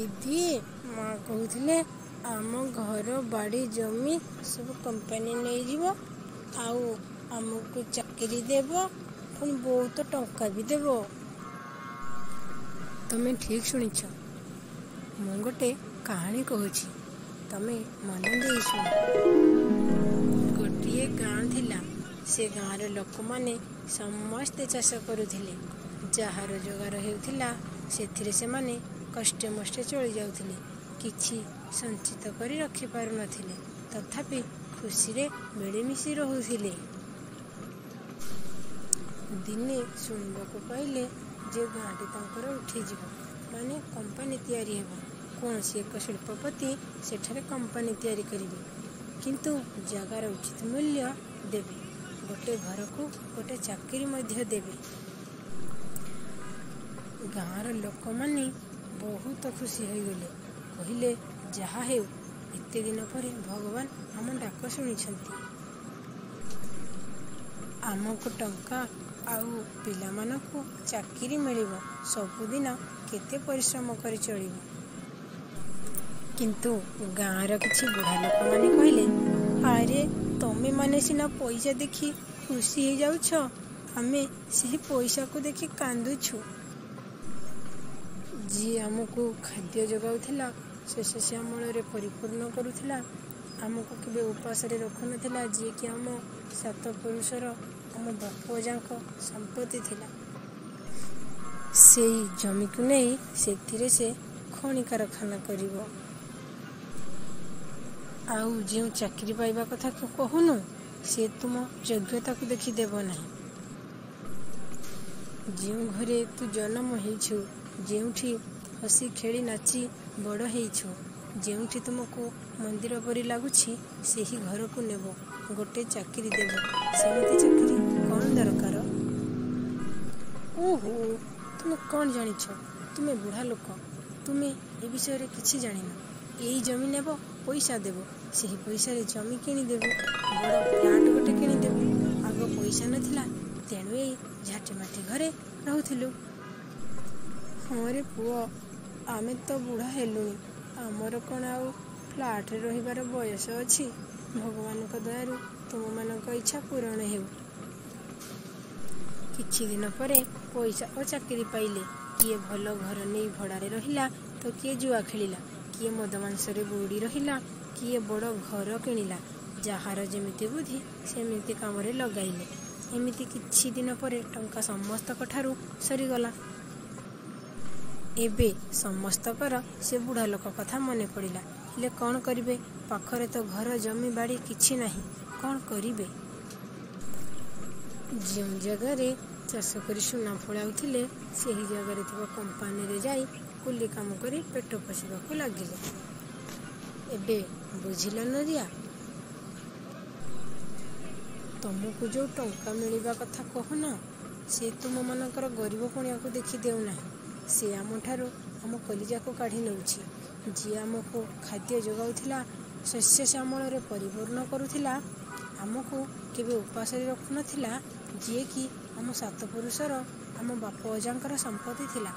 ଦିଦି, ମା କହୁଥିଲେ ଆମ ଘର, ବାଡ଼ି, ଜମି ସବୁ କମ୍ପାନୀ ନେଇଯିବ, ଆଉ ଆମକୁ ଚାକିରି ଦେବ, ପୁଣି ବହୁତ ଟଙ୍କା ବି ଦେବ। ତମେ ଠିକ୍ ଶୁଣିଛ। ମୁଁ ଗୋଟେ କାହାଣୀ କହୁଛି, ତମେ ମନ ଦେଇ ଶୁଣ। ଗୋଟିଏ ଗାଁ ଥିଲା। ସେ ଗାଁର ଲୋକମାନେ ସମସ୍ତେ ଚାଷ କରୁଥିଲେ। ଯାହା ରୋଜଗାର ହେଉଥିଲା, ସେଥିରେ ସେମାନେ କଷ୍ଟେ ମଷ୍ଟେ ଚଳି ଯାଉଥିଲେ। କିଛି ସଞ୍ଚିତ କରି ରଖିପାରୁନଥିଲେ। ତଥାପି ଖୁସିରେ ମିଳିମିଶି ରହୁଥିଲେ। ଦିନେ ଶୁଣିବାକୁ ପାଇଲେ ଯେ ଗାଁଟି ତାଙ୍କର ଉଠିଯିବ, ମାନେ କମ୍ପାନୀ ତିଆରି ହେବ। କୌଣସି ଏକ ଶିଳ୍ପପତି ସେଠାରେ କମ୍ପାନୀ ତିଆରି କରିବେ, କିନ୍ତୁ ଜାଗାର ଉଚିତ ମୂଲ୍ୟ ଦେବେ। ଗୋଟେ ଘରକୁ ଗୋଟେ ଚାକିରି ମଧ୍ୟ ଦେବେ। ଗାଁର ଲୋକମାନେ ବହୁତ ଖୁସି ହୋଇଗଲେ। କହିଲେ, ଯାହା ହେଉ, ଏତେ ଦିନ ପରେ ଭଗବାନ ଆମ ଡାକ ଶୁଣିଛନ୍ତି। ଆମକୁ ଟଙ୍କା ଆଉ ପିଲାମାନଙ୍କୁ ଚାକିରି ମିଳିବ। ସବୁଦିନ କେତେ ପରିଶ୍ରମ କରି ଚଳିବୁ? କିନ୍ତୁ ଗାଁର କିଛି ବୁଢ଼ା ଲୋକମାନେ କହିଲେ, ଆରେ ତମେମାନେ ସିନା ପଇସା ଦେଖି ଖୁସି ହେଇଯାଉଛ, ଆମେ ସେହି ପଇସାକୁ ଦେଖି କାନ୍ଦୁଛୁ। ଯିଏ ଆମକୁ ଖାଦ୍ୟ ଯୋଗାଉଥିଲା, ଶସ୍ୟ ଶ୍ୟାମଳରେ ପରିପୂର୍ଣ୍ଣ କରୁଥିଲା, ଆମକୁ କେବେ ଉପାସରେ ରଖୁନଥିଲା, ଯିଏକି ଆମ ସାତ ପୁରୁଷର, ଆମ ବାପ ଅଜାଙ୍କ ସମ୍ପତ୍ତି ଥିଲା, ସେଇ ଜମିକୁ ନେଇ ସେଥିରେ ସେ ଖଣି କାରଖାନା କରିବ। ଆଉ ଯେଉଁ ଚାକିରି ପାଇବା କଥା କହୁନୁ, ସେ ତୁମ ଯୋଗ୍ୟତାକୁ ଦେଖି ଦେବ ନାହିଁ। ଯେଉଁ ଘରେ ତୁ ଜନମ ହେଇଛୁ, ଯେଉଁଠି ହସି ଖେଳି ନାଚି ବଡ଼ ହେଇଛୁ, ଯେଉଁଠି ତୁମକୁ ମନ୍ଦିର ପରି ଲାଗୁଛି, ସେହି ଘରକୁ ନେବ, ଗୋଟେ ଚାକିରି ଦେବ। ସେମିତି ଚାକିରି କ'ଣ ଦରକାର? ଓହୋ, ତୁମେ କ'ଣ ଜାଣିଛ? ତୁମେ ବୁଢ଼ା ଲୋକ, ତୁମେ ଏ ବିଷୟରେ କିଛି ଜାଣିନ। ଏଇ ଜମି ନେବ, ପଇସା ଦେବ, ସେହି ପଇସାରେ ଜମି କିଣିଦେବୁ, ବଡ଼ ଫ୍ଲାଟ ଗୋଟେ କିଣିଦେବୁ। ଆଗ ପଇସା ନଥିଲା, ତେଣୁ ଏଇ ଝାଟିମାଟି ଘରେ ରହୁଥିଲୁ। ହଁ ରେ ପୁଅ, ଆମେ ତ ବୁଢ଼ା ହେଲୁଣି। ଆମର କ'ଣ ଆଉ ଫ୍ଲାଟରେ ରହିବାର ବୟସ ଅଛି? ଭଗବାନଙ୍କ ଦୟାରୁ ତୁମମାନଙ୍କ ଇଚ୍ଛା ପୂରଣ ହେଉ। କିଛି ଦିନ ପରେ ପଇସା ଓ ଚାକିରି ପାଇଲେ। କିଏ ଭଲ ଘର ନେଇ ଭଡ଼ାରେ ରହିଲା ତ କିଏ ଜୁଆ ଖେଳିଲା, କିଏ ମଦ ମାଂସରେ ବୁଡ଼ି ରହିଲା, କିଏ ବଡ଼ ଘର କିଣିଲା। ଯାହାର ଯେମିତି ବୁଦ୍ଧି ସେମିତି କାମରେ ଲଗାଇଲେ। ଏମିତି କିଛି ଦିନ ପରେ ଟଙ୍କା ସମସ୍ତଙ୍କ ଠାରୁ ସରିଗଲା। ଏବେ ସମସ୍ତଙ୍କର ସେ ବୁଢ଼ା ଲୋକ କଥା ମନେ ପଡ଼ିଲା। ହେଲେ କ'ଣ କରିବେ? ପାଖରେ ତ ଘର, ଜମି, ବାଡ଼ି କିଛି ନାହିଁ। କ'ଣ କରିବେ? ଯେଉଁ ଜାଗାରେ ଚାଷ କରି ସୁନା ଫଳାଉଥିଲେ, ସେହି ଜାଗାରେ ଥିବା କମ୍ପାନୀରେ ଯାଇ କୁଲି କାମ କରି ପେଟ ପୋଷିବାକୁ ଲାଗିଲେ। ଏବେ ବୁଝିଲ ନରିଆ? ତମକୁ ଯୋଉ ଟଙ୍କା ମିଳିବା କଥା କହୁନ, ସେ ତୁମମାନଙ୍କର ଗରିବ ପଣିଆକୁ ଦେଖି ଦେଉନାହିଁ। ସେ ଆମଠାରୁ ଆମ କଲିଜାକୁ କାଢ଼ି ନେଉଛି। ଯିଏ ଆମକୁ ଖାଦ୍ୟ ଯୋଗାଉଥିଲା, ଶସ୍ୟ ଶ୍ୟାମଳରେ ପରିପୂର୍ଣ୍ଣ କରୁଥିଲା, ଆମକୁ କେବେ ଉପାସରେ ରଖୁନଥିଲା, ଯିଏକି ଆମ ସାତ ପୁରୁଷର, ଆମ ବାପ ଅଜାଙ୍କର ସମ୍ପତ୍ତି ଥିଲା,